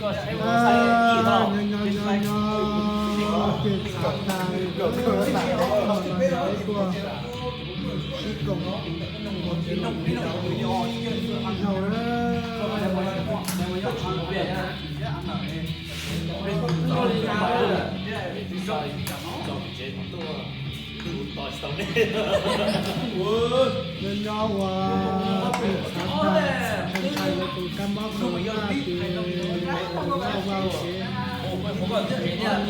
Nyob nyob nyob nyob, ces txhav tas li, tuaj sib koom ua kev txhav tas ib zaug na. Nyob nyob ua tus txhav tas ntshai ntshai lawv tus kab mob kaus laj ces lawv ua ua kev txhav tas ib zaug na.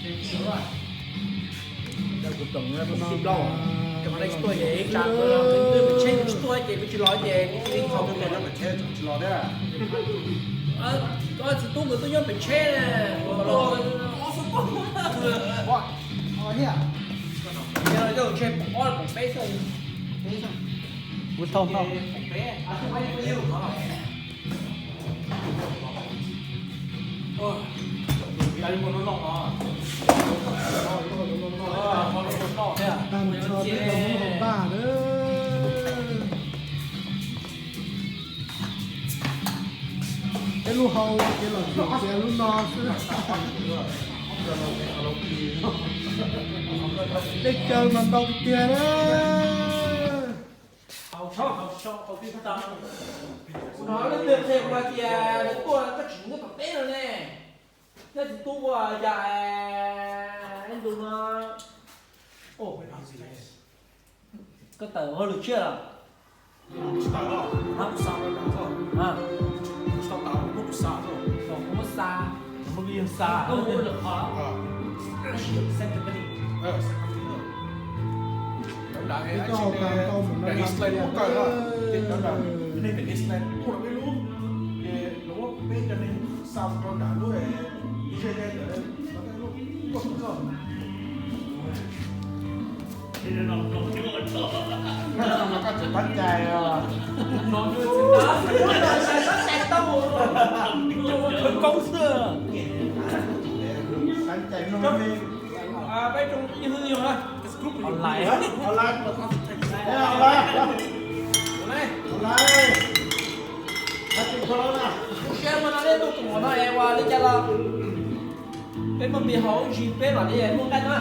Tsis tuaj ces ib tsam twb tsis tuaj ces kuv tsis los ces kuv cia li qhov kuv tuaj no mas tsis los thiab. Koj txiv tub nkawd twb nyob pem tsheb ne. Yog tshe pom ob pom peb xwb. Kuv thauj no. Tag nrho peb los muab hauv paj na. Peb lub hau ces los tsuam cia lub no xwb. Dej cawv mas ntau tiag tiag na. Kuv hnov leej twg qhia kuv hais tias nws tuaj koj tsis nyob tom teb no ne. Nyob tsis tub ua cas es ntu no. Koj tawm hauj lwm tshiab los? Muab xa, koj muab lwm qhov. Iceland muaj kawg na, ces cov nram nej pem Iceland tuaj peb lub, ces lawv muab peb cov neeg xa rau nram lub, ib zej zej ntawd, tuaj txog. Koj tseem tab cai os. Tab cai no. Online, online, online. Online. Kuv siab muaj no nej tuaj koom no es ua li cas los peb muaj pim hauv zis peb mam li muaj nqaij na.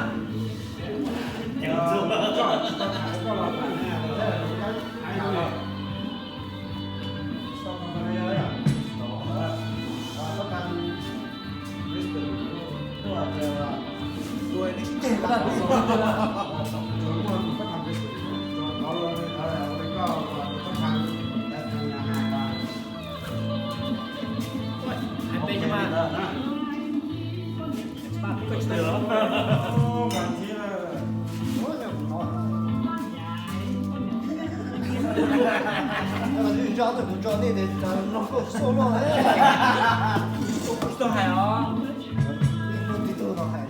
Hais peb mas. Nco kuv tso nej tias mloog koj xauj luaj. Kuv tsis tau hais os. Tib tug tau hais.